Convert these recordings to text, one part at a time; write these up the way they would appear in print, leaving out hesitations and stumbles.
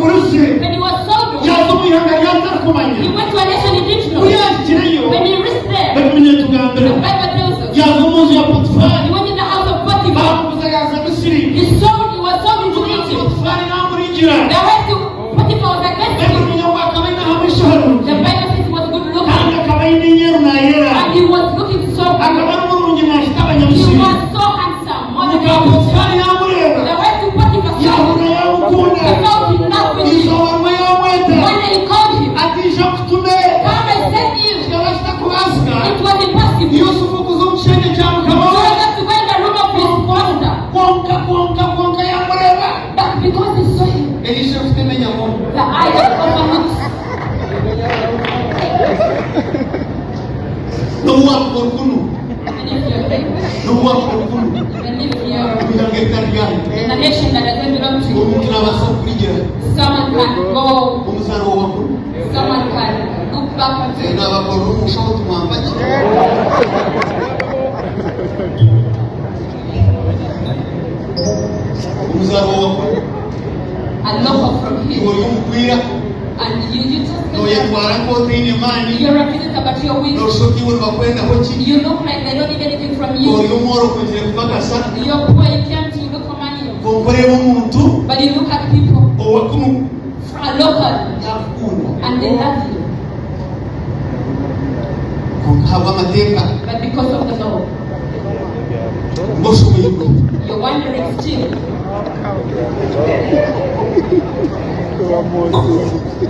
bamugurishe When he was sold, yaza omu ihanga ryatarikumanya he went to a nation he didn't ku know. yahikireyo When he reached there, babimenye tugambira the Bible tells us, yaza omu nju ya he potifari went in the house of Potiphar. bamuguza yaza misiri He sold, he was sold into Egypt. potifari namuringira The wife to Potiphar was against him. babimenye ngu akaba aine ahamaisho harungi The Bible says he was good kandi looking. akaba aine enyeru nayera And he was looking so good. akaba ari murungi nahita He abanyamisiri was so handsome. More than muka the potifari yamureba wife to Potiphar saw him. yahura yamukunda He fell in love with him. izooba rimwe yamweta One day he called him. atiija nkutume Come and send you. kikaba kitakubasika It was impossible. yusufu kuza omu kishengye kya mukama we Joseph to go in the room of his master. kwonka kwonka kwonka yamureba But because he saw him, eriisho rikutemenyamu the eye that overlooks. n'obu wakuba orikunu Even if you're dead, n'obu wakuba orikunu even if you're omu ihanga eritari ryanyu in a nation that doesn't belong to you, omuntu naabaasa kukurigira someone can go, omuzaano wakuru someone can look back at you. nabakorera omushaho tumwambaki omuzaano wakuru A local from iwe here. ori omukwira And you just nooyetwara nk'otaine maani you're a visitor, but you're weak. nooshusha oti iwe nibakwendaho ki You look like they don't need anything from ori you. omworo kwizire kubakasa You're poor, you came to look for money. kwonka oreeba omuntu But you look at people, owakunu a local, yakukunda and they love you. kwonka ahabw'amateeka But because of the law, ng'oshoboirwe you're wandering still.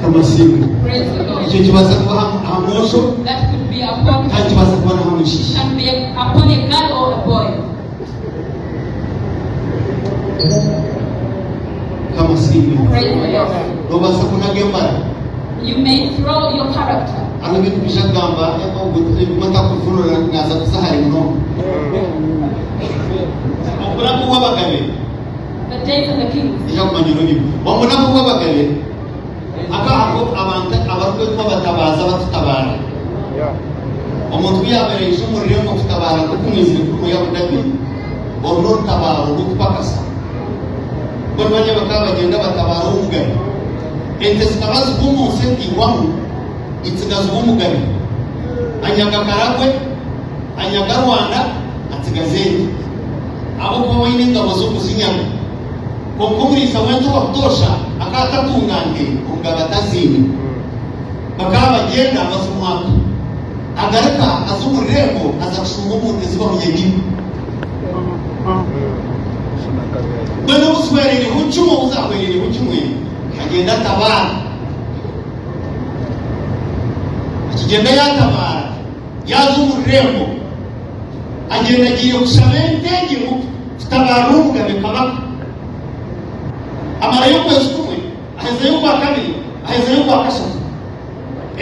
amasimu Praise the Lord. ekyo kibaasa kuba aha mwojo That could be upon kandi kibaasa kuba n'aha mwishiki can be upon a girl or a boy. kamasimu Praise the Lord. noobaasa kunaga embara You may throw your character. hariho ebintu kwija kugamba ebimwe ntakuvunura naaza kuza hare munonga obunaku bw'abagabe The days of the kings. ija kumanya orurimi obunaku bw'abagabe aka ako abantu abarikwetwa abatabaazi abatutabaara omuntu ku yaabaire aija omu rurembo kutabaara nk'oku mwizire kuri omuri Abu Dhabi oru n'orutabaaro rw'okupakasa mbwenu bariya bakaba bagyenda batabaara omugabe ente zikaba zigwa omu nsi ekaihwamu itsigazibwa omugabe anyaga Karagwe anyaga Rwanda atsigaza ente ahabw'okuba we aine engabo z'okuzinyaga Kwonka omuriisa w'ente owa butoosha akaba atatunga nte, omugabe ataziine. Bakaba bagyenda baza omwaka. Agaruka aza omu rurembo aza kushumba omu nte zi bamunyagire. Mbwenu obu zihwereireho kimwe, obu zaahwereireho kimwe, agyenda atabaara. Akigyenda yaatabaara, yaaza omu rurembo, agyenda agiire kushaba ente egye ngu kutabaarira omugabe kabaka. Amarayo okwezi kumwe, ahezayo okwakabiri, ahezayo okwakashatu.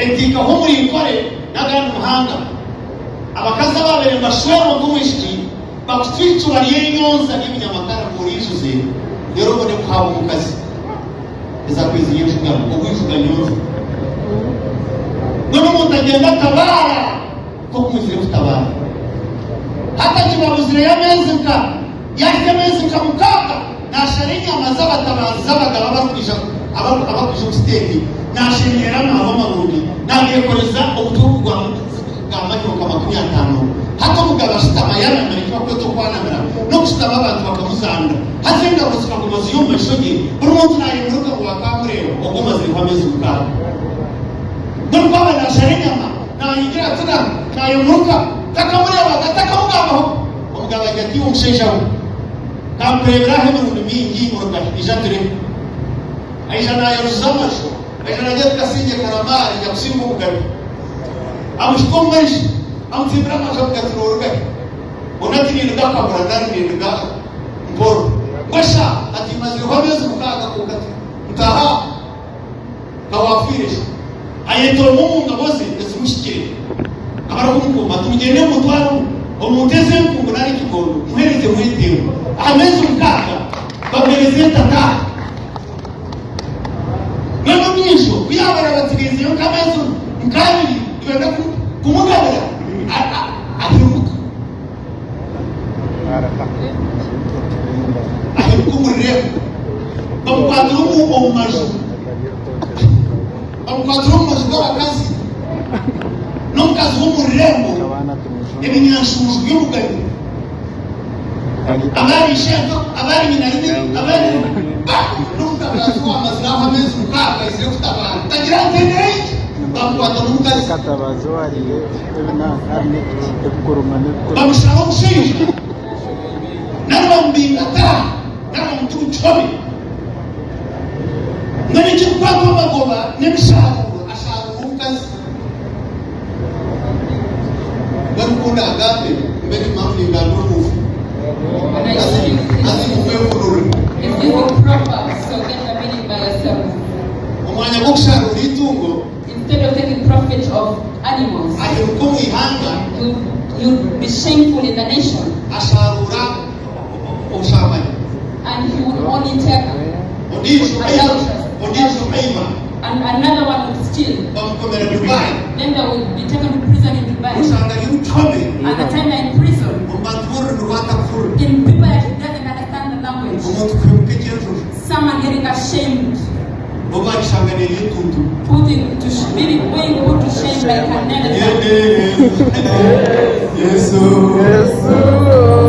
Entiikaho omuri Nkore n'agandi muhanga. Abakazi abaabaire nibashwerwa nk'omwishiki bakucwa eicuba ry'enyonza ry'ebinyamakara ngu oriijuze reero obone kuhaabwa omukazi. Eza kwezi y'enjugano, obwijuga nyonza. Mbwenu omuntu agyenda atabaara nk'oku mwizire kutabaara. Hati akibabuzireyo ameezi nka yahika ameezi nka mukaaga naashara enyama z'abatabaazi z'abagabe abarikwija abarikwija omu siteeti naashenyeera amaarwa marungi naageekoreza obutwe obugwa bwa mahiro nka 50. Hati omugabe ashutama yaanamira eki barikweta okwanamira n'okushutama abantu bakamuzaanira. Haza engabo zikaguma ziri omu maisho ge, buri muntu naayemuruka ngu akaamureeba ogwo omazireho ameezi mukaaga. Mbwenu ku aba naashara enyama, naahingira ati na naayemuruka, takamureebaga, takamugambaho. Omugabe agira ati, Iwe omushaija we, kankureebera aha emirundi mingi, orugahi? Ija tureebe. Aija naayeruza amaju, aija naagira ati, Kasingye karamaari, nyakusinga omugabe. Amuhika omu maisho, amutsimbira amaju amugira ati, Noorugahi? Onu ati, Ninduga Kabura nari ninduga Mporo. Mbwesha ati, Mazireho ameezi mukaaga kwonka ti ntaaha. Ka waafiire shi? Ayeta omwe omu ngabo ze ezimuhikire abarikumukuuma ati, Mugyende mumutware omu nte ez'enkungu nari ekigondo, muheerezemu ente emwe. Aha meezi mukaaga bamuheereza ente ataaha. Mbwenu ondiijo ku yaabaire abatsigaizeyo nk'ameezi nk'abiri nibenda kumugabira, ahimuka. Ahimuka omu rurembo, bamukwatira omu maju. Bamukwatira omu maju g'abakazi n'omukazi w'omu rurembo, ebinyanshuuju by'omugabe, abari ishento, abari nyinarimi, abari ba n'omutabazi owamazire aho ameezi mukaaga aizire kutabaara. Tagira nti enengi, bamukwata n'omukazi. Bamushara omushaija nari bamubinga ataaha nari bamuta omu kihome. Mbwenu ekirikukwatwa amagoba n'emisharuuro, asharuura omukazi. Mbwenu ku ndaagambe, mbe nimba ningamba obufu. When I speak, Haza imwe mwehurure. it's using proverbs, so get the meaning by yourself. Omwanya gw'okusharuura eitungo, Instead of taking profit of animals, aheruka omu ihanga, you'll be shameful in the nation. asharuura obushambani. And he would only take, Ondiijo aiba, ondiijo aiba, and another one would steal. bamukomera Dubai. Then they would be taken to prison in Dubai. Oshanga ari omu kihome, At the time they're in prison, omu bantu b'orurimi rw'atakufurura. in people that doesn't understand the language, Omuntu kuhemuka eky'enjojo, someone getting ashamed, bo baakishanga neerya entuntunu. putting to being being put to shame like an elephant. Yesu. Yesu.